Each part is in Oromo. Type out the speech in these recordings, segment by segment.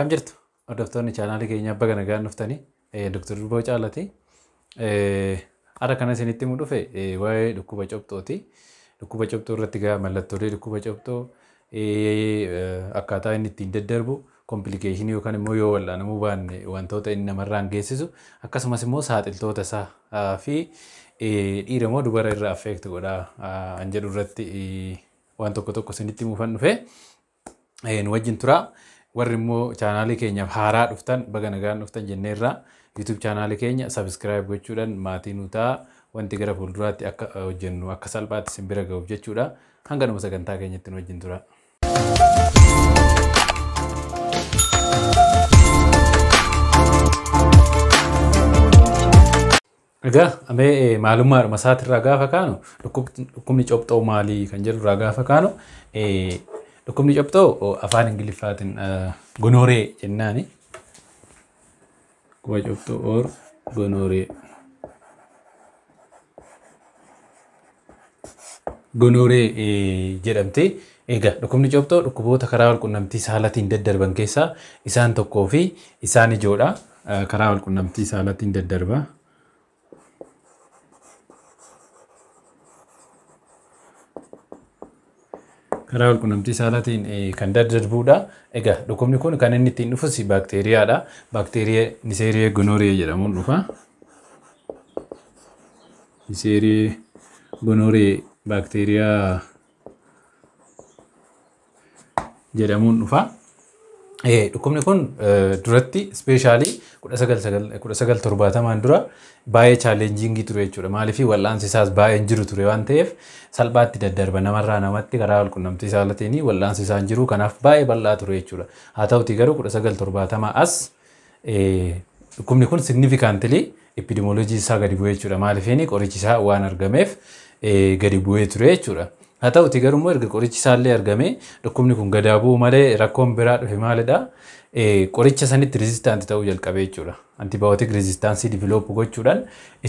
Akkam jirtu hordoftoonni chaanaalii keenyaa baga nagaan dhuftanii Dr. Durboo Caalaati. Har'a kana isinitti himuu dhufe waa'ee dhukkuba cobxooti. Dhukkuba cobxoo irratti egaa mallattoolee dhukkuba cobxoo, akkaataa inni ittiin daddarbu, komplikeeshinii yookaan immoo yoo wal'aanamuu baanne wantoota inni namarraan geessisu, akkasumas immoo saaxiltoota isaa fi dhiira moo dubara irra affeekti godha an jedhu irratti waan tokko tokko isinitti himuufan dhufe. Nu wajjin tura. Warri immoo chaanaalii keenyaaf haaraa dhuftan baga nagaan dhuftan jenneerra. YouTube chaanaalii keenya subscribe gochuudhaan maatii nu ta'a. Wanti gara fuulduraatti akka hojjennu akka salphaatti isin bira ga'uuf jechuudha. Hanga dhuma sagantaa keenyatti nu wajjin tura. Egaa mee maalummaadhuma isaatirraa gaafa kaanu, dhukkubni cobxoo maalii kan jedhurraa gaafa kaanu, dhukkubni cobxoo afaan Ingiliffaatiin gonorrhea jennaani. Dhukkuba cobxoo or gonorrhea. Gonorrhea jedhamti. Egaa dhukkubni cobxoo dhukkuboota karaa walqunnamtii saalaatiin daddarban keessaa isaan tokkoo fi isaan ijoodha. Karaa walqunnamtii saalaatiin daddarba. Karaa walqunnamtii saalaatiin kan daddarbudha. Egaa dhukkubni kun kan inni ittiin dhufus baakteeriyaadha. Baakteeriyaa Neisseria gonorrhoeae jedhamuun dhufa. Neisseria gonorrhoeae baakteeriyaa jedhamuun dhufa. Dhukkubni kun duratti ispeeshaalii 1970 dura baay'ee challengingii ture jechuudha. Maaliif wal'aansi isaas baay'ee hin jiru ture waan ta'eef salphaatti daddarba namarraa namatti karaa walqunnamtii saalaatiin wal'aansi isaa hin jiru, kanaaf baay'ee bal'aa ture jechuudha. Haa ta'utii garuu 1970 as dhukkubni kun significantly epidemioloojii isaa gadi bu'ee jechuudha. Maaliif qorichi isaa waan argameef gadi bu'ee ture jechuudha. Haa ta'utii garuu immoo erga qorichi isaallee argame dhukkubni kun gadaa bu'uu malee rakkoon biraa dhufe maalidha? Qoricha sanitti resistant ta'uu jalqabe jechuudha. Antibiotic resistance develop gochuudhaan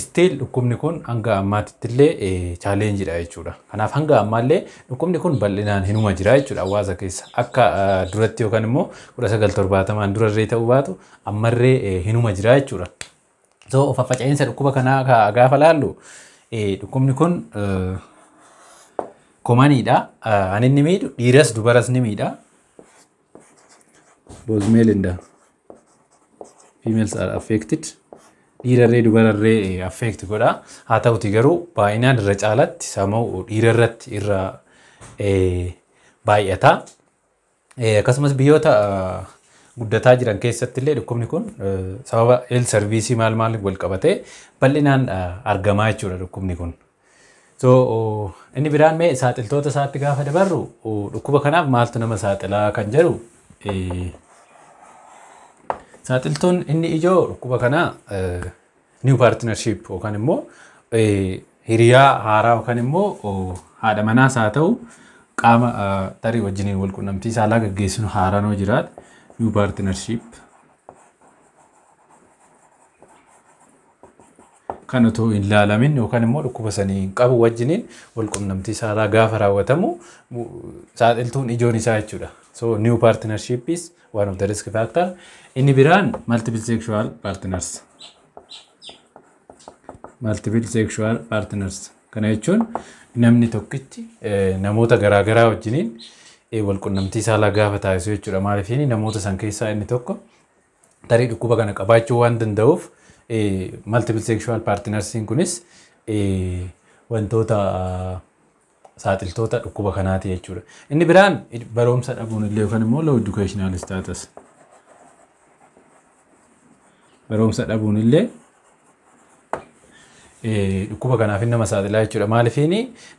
still dhukkubni kun hanga ammaatitti illee challengedha jechuudha. Kanaaf hanga ammaallee dhukkubni kun bal'inaan hinuma jira jechuudha hawaasa keessa. Akka duratti yookaan immoo 1970 durarree ta'uu baatu ammarree hinuma jira jechuudha. So faffaca'insa dhukkuba kanaa gaafa laallu, dhukkubni kun commoniidha. Kan inni miidhu dhiiras dubaras ni miidha. Both male and females are affected. Dhiirarree dubararree affect godha. Haa ta'uti garuu baay'inaan irra caalatti sammuu dhiirarratti irra baay'ata. Akkasumas biyyoota guddataa jiran keessatti illee dhukkubni kun sababa health service maal maal wal qabatee bal'inaan argamaa jechuudha dhukkubni kun. So inni biraan mee saaxiltoota isaatti gaafa dabarru, dhukkuba kanaaf maaltu nama saaxilaa kan jedhu, saaxiltoon inni ijoo dhukkuba kanaa new partnership yookaan immoo hiriyaa haaraa yookaan immoo haadha manaas haa ta'u qaama tarii wajjiniin wal qunnamtii saalaa gaggeessinu haaraan yoo jiraate, new partnership kan otoo hin ilaalamin yookaan immoo dhukkuba sanii hin qabu wajjiniin wal qunnamtii saalaa gaafa raawwatamu saaxiltuun ijoon isaa jechuudha. So new partnership is one of the risk factor. Inni biraan multiple sexual partners. Multiple sexual partners. Kana jechuun namni tokkichi namoota garaagaraa wajjiniin wal qunnamtii saalaa gaafa taasisu jechuudha. Maaliif namoota san keessaa inni tokko tarii dhukkuba kana qabaachuu waan danda'uuf multiple sexual partnersiin kunis wantoota saaxiltoota dhukkuba kanaati jechuudha. Inni biraan barumsa dhabuun illee yookaan immoo low educational status. Barumsa dhabuun illee dhukkuba kanaaf nama saaxilaa jechuudha. Maaliif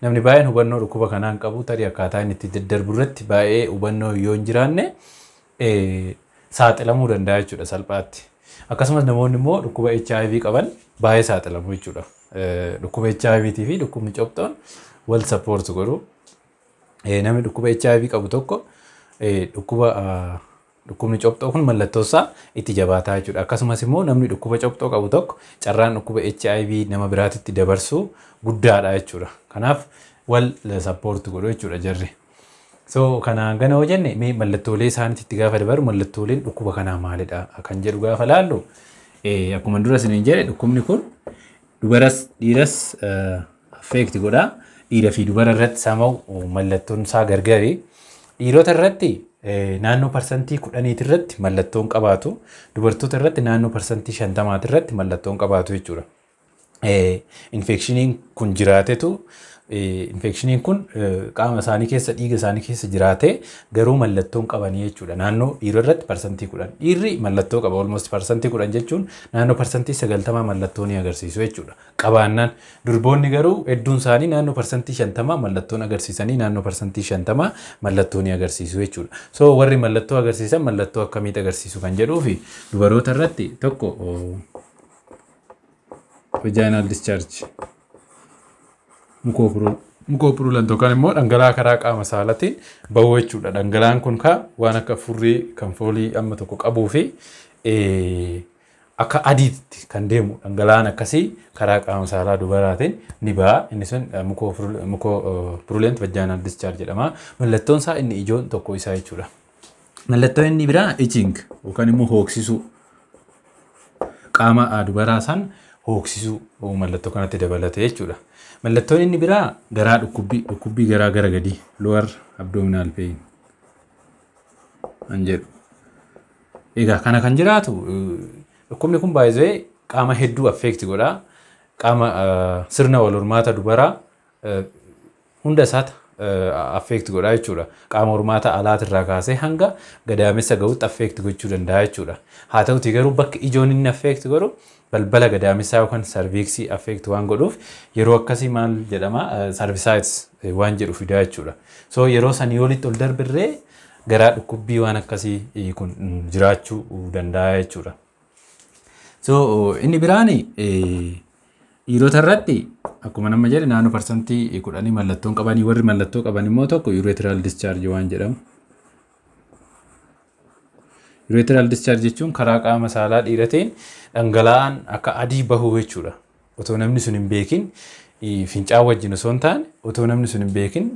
namni baay'een hubannoo dhukkuba kanaa hin qabu, tarii akkaataa inni itti daddarbu irratti baay'ee hubannoo yoo hin jiraanne saaxilamuu danda'a jechuudha salphaatti. Akkasumas namoonni immoo dhukkuba HIV qaban baay'ee saaxilamu jechuudha. Dhukkuba HIV fi dhukkubni cobxoon wal support godhu. Namni dhukkuba HIV qabu tokko dhukkubni cobxoo kun mallattoo isaa itti jabaataa jechuudha. Akkasumas immoo namni dhukkuba cobxoo qabu tokko carraan dhukkuba HIV nama biraatitti dabarsuu guddaadha jechuudha. Kanaaf wal support godhu jechuudha jarri. So kanaan gana hoo jenne, mee mallattoolee isaaniitti itti gaafa dabaru, mallattooleen dhukkuba kanaa maalidha kan jedhu gaafa laallu, akkuma dura isiniin jedhe, dhukkubni kun dubaras dhiiras affect godha. Dhiira fi dubara irratti sama'u mallattoon isaa gargari. Dhiirota irratti naannoo 10% irratti mallattoon qabaatu. Dubartoota irratti naannoo 50% irratti mallattoon qabaatu jechuudha. Infectioniin kun jiraatetu, infectioniin kun qaama isaanii keessa, dhiiga isaanii keessa jiraate, garuu mallattoon qabanii jechuudha. Naannoo dhiirota irratti 10%. Dhiirri mallattoo qaba, almost 10% jechuun naannoo 90% mallattoo ni agarsiisu jechuudha. Qabaannaan durboonni garuu hedduun isaanii naannoo 50% mallattoon agarsiisanii, naannoo 50% mallattoo ni agarsiisu jechuudha. So warri mallattoo agarsiisan mallattoo akkamitti agarsiisu kan jedhuu fi dubaroota irratti tokko vaginal discharge, mucopurulent yookaan immoo dhangala'aa karaa qaama saalaatiin bahu jechuudha. Dhangala'aan kun kaa waan akka furrii kan foolii amma tokko qabuu fi akka adiitti kan deemu, dhangala'aan akkasii karaa qaama saalaa dubaraatiin ni baha. Inni sun mucopurulent vaginal discharge jedhama. Mallattoon isaa inni ijoon tokko isaa jechuudha. Mallattoon inni biraa itching yookaan immoo hooksisuu, qaama dubaraa san hooksisuu mallattoo kanatti dabalate jechuudha. Mallattoon inni biraa garaa dhukkubbii, dhukkubbii garaa gara gadii, lower abdominal pain kan jedhu. Egaa kana kan jiraatu, dhukkubni kun baay'ee qaama hedduu affect godha. Qaama sirna wal hormaata dubaraa hunda isaati affect godha jechuudha. Qaama hormaata alaatirraa kaasee hanga gadaamessa gahutti affect gochuu danda'a jechuudha. Haa ta'uti garuu bakki ijoon inni affect godhu balbala gadaamessaa yookaan cervixii affect waan godhuuf, yeroo akkasii maal jedhama, cervicitis waan jedhu fidaa jechuudha. So yeroo sanii olitti ol darbirree garaa dhukkubbii waan akkasii kun jiraachuu danda'a jechuudha. So inni biraan dhiirota irratti akkuma nama jedhe naannoo 10% mallattoon qabanii, warri mallattoo qaban immoo tokko urethral discharge waan jedhamu. Urethral discharge jechuun karaa qaama saalaa dhiiratiin dhangala'aan akka adii bahuu jechuudha. Otoo namni sun hin beekin, fincaan wajjin osoo hin taane, otoo namni sun hin beekin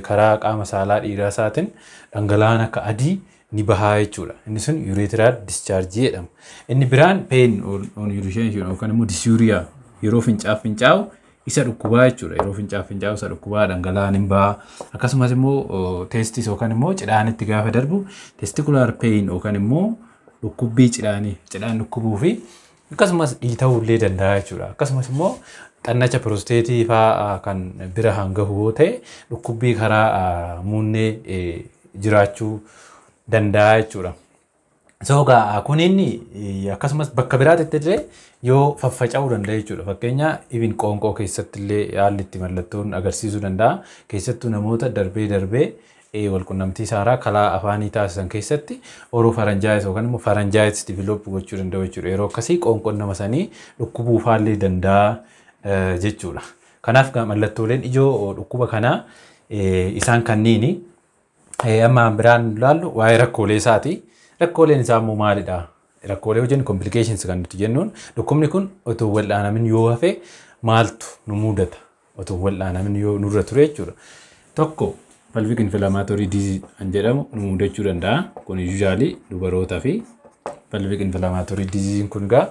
karaa qaama saalaa dhiiraa isaatiin dhangala'aan akka adii ni bahaa jechuudha. Inni sun urethral discharge jedhama. Inni biraan pain on urination yookaan immoo dysuria, yeroo fincaaf fincaa'u isa dhukkubaa jechuudha. Yeroo fincaaf fincaa'u isa dhukkubaa, dhangala'aan hin bahaa. Akkasumas immoo testis yookaan immoo cidhaanitti gaafa darbu testicular pain yookaan immoo dhukkubbii cidhaanii, cidhaan dhukkubuu fi akkasumas dhiita'uu illee danda'a jechuudha. Akkasumas immoo xannacha prostateii fa'aa kan bira hangahu yoo ta'e dhukkubbii karaa muunnee jiraachuu danda'a jechuudha. So egaa kun inni akkasumas bakka biraatti illee yoo faffaca'uu danda'a jechuudha. Fakkeenya even qoonqoo keessatti illee haalli itti mallattoon agarsiisuu danda'a. Keessattuu namoota darbee darbee walqunnamtii saalaa karaa afaanii taasisan keessatti oropharyngitis yookaan immoo pharyngitis develop gochuu danda'u jechuudha. Yeroo akkasii qoonqoon nama sanii dhukkubuu faallee danda'a jechuudha. Kanaaf mallattooleen ijoo dhukkuba kanaa isaan kanniini. Amma biraan ilaallu waa'ee rakkoolee isaati. Rakkooleen isaa immoo maalidha? Rakkoolee hojjennu, complications kan nuti jennuun, dhukkubni kun otoo wal'aanamin yoo hafe maaltu nu mudata? Otoo wal'aanamin yoo nurra ture jechuudha. Tokko, pelvic inflammatory disease kan jedhamu nu mudachuu danda'a. Kun usually dubarootaa fi pelvic inflammatory disease kun egaa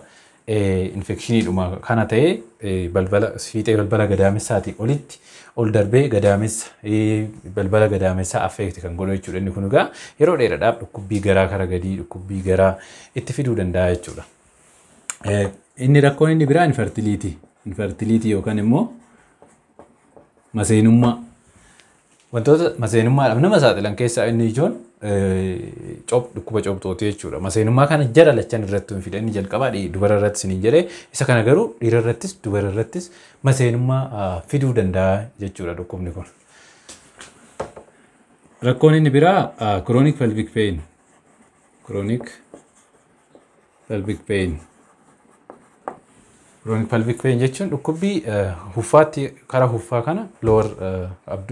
infectioniidhuma kana ta'ee balbala fiixee balbala gadaamessaatii olitti ol darbee gadaamessa, balbala gadaamessaa affect kan godhu jechuudha. Inni kun egaa yeroo dheeraadhaaf dhukkubbii garaa kara gadii, dhukkubbii garaa itti fiduu danda'a jechuudha. Inni rakkoon inni biraa infertility. Infertility yookaan immoo maseenummaa. Wantoota maseenummaadhaaf nama saaxilan keessaa inni ijoon dhukkuba cobxooti jechuudha. Maseenummaa kana jara lachan irratti hin fida. Inni jalqabaa dubara irratti isiniin jedhee, isa kana garuu dhiira irrattis dubara irrattis maseenummaa fiduu danda'a jechuudha dhukkubni kun. Rakkoon inni biraa chronic pelvic pain. Chronic pelvic pain. Chronic pelvic pain jechuun dhukkubbii huffaatti, karaa huffaa kana, lower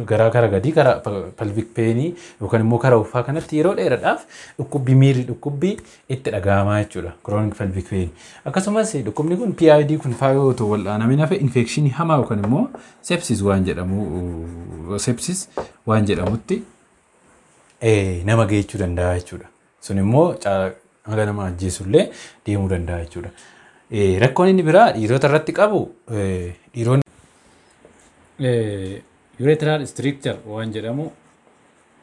garaa kara gadii, karaa pelvic painii yookaan immoo karaa huffaa kanatti yeroo dheeraadhaaf dhukkubbii, miirri dhukkubbii itti dhaga'amaa jechuudha. Chronic pelvic pain. Akkasumas dhukkubni kun, PID kun faayoo otoo wal'aanamin hafe, infectionii hamaa yookaan immoo sepsis waan jedhamu, sepsis waan jedhamutti nama geechuu danda'a jechuudha. Sun immoo haga nama ajjeesullee deemuu danda'a jechuudha. Rakkoon inni biraa dhiirota irratti qabu, dhiironni urethral stricture waan jedhamu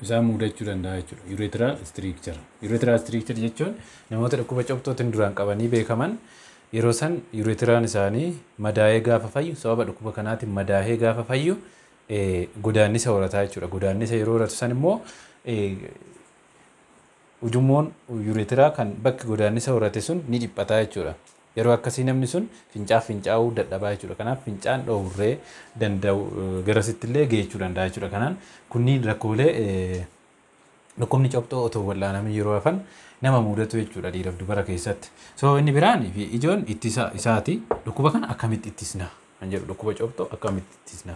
isaan mudachuu danda'a jechuudha. Urethral stricture. Urethral stricture jechuun namoota dhukkuba cobxootiin duraan qabanii beekaman, yeroo san urethraan isaanii madaa'ee gaafa fayyu, sababa dhukkuba kanaatiin madaa'ee gaafa fayyu, godaannisa horataa jechuudha. Godaannisa yeroo horatu san immoo ujummoon urethraa kan bakki godaannisa horate sun ni dhiphataa jechuudha. Yeroo akkasii namni sun fincaaf fincaa'uu dadhabaa jechuudha. Kanaaf fincaan dhoowwurree danda'u garasitti illee geechuu danda'a jechuudha. Kanaan kunniin rakkoolee dhukkubni cobxoo otoo wal'aanamin yeroo hafan nama mudatu jechuudha dhiiraaf dubara keessatti. So inni biraan fi ijoon ittisa isaati. Dhukkuba kana akkamitti ittisna kan jedhu, dhukkuba cobxoo akkamitti ittisna.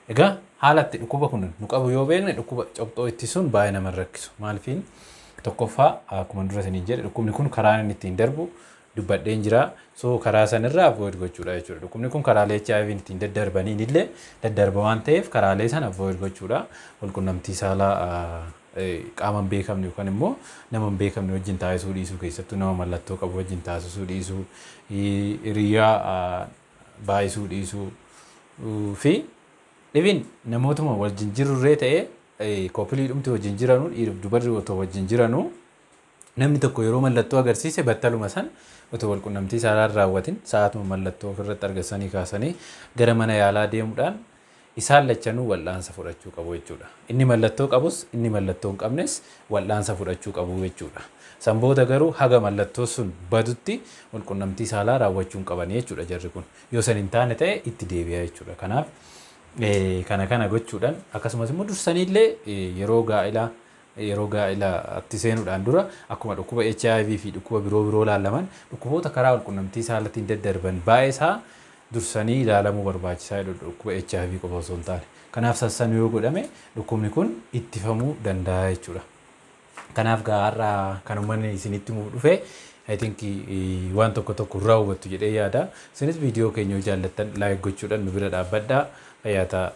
Egaa haala itti dhukkuba kun nu qabu yoo beekne, dhukkuba cobxoo ittisuun baay'ee nama rakkisu. Maalifiin? Tokkoffaa, akkuma dura isiniin jedhe, dhukkubni kun karaa inni ittiin darbu dubbadheen jira. So karaa sanirraa avoid gochuudha jechuudha. Dhukkubni kun karaalee HIV ittiin daddarbaniin illee daddarba waan ta'eef, karaalee sana avoid gochuudha. Walqunnamtii saalaa qaama hin beekamne yookaan immoo nama hin beekamne wajjin taasisuu dhiisuu, keessattuu nama mallattoo qabu wajjin taasisuu dhiisuu, hiriyaa baay'isuu dhiisuu fi dhibin namootuma wajjin jirurree ta'ee, couple dhumti wajjin jiranuu, dhiiraaf dubarri otoo wajjin jiranuu, namni tokko yeroo mallattoo agarsiise battaluma san otoo walqunnamtii saalaa hin raawwatin sa'aatuma mallattoo ofirratti argasanii kaasanii gara mana yaalaa deemuudhaan isaan lachanuu wal'aansa fudhachuu qabu jechuudha. Inni mallattoo qabus, inni mallattoo hin qabnes wal'aansa fudhachuu qabu jechuudha. San booda garuu haga mallattoo sun badutti walqunnamtii saalaa raawwachuu hin qabanii jechuudha jarri kun. Yoo san hin taane ta'e itti deebi'a jechuudha. Kanaaf kana kana gochuudhaan, akkasumas immoo dursaniillee yeroo gaa'ilaatti seenuudhaan dura, akkuma dhukkuba HIV fi dhukkuba biroo biroo ilaalaman, dhukkuboota karaa walqunnamtii saalaatiin daddarban baay'ee isaa dursanii ilaalamuu barbaachisaa jedhu, dhukkuba HIV qofa osoo hin taane. Kanaaf sassan yoo godhame dhukkubni kun ittifamuu danda'a jechuudha. Kanaaf har'a kan uummanni isinitti himuuf dhufe, I think waan tokko tokko irraa hubattu jedhee yaada. Isinis viidiyoo keenya yoo jaallattan like gochuudhaan nu bira dhaabbadhaa. Fayyaa ta'a.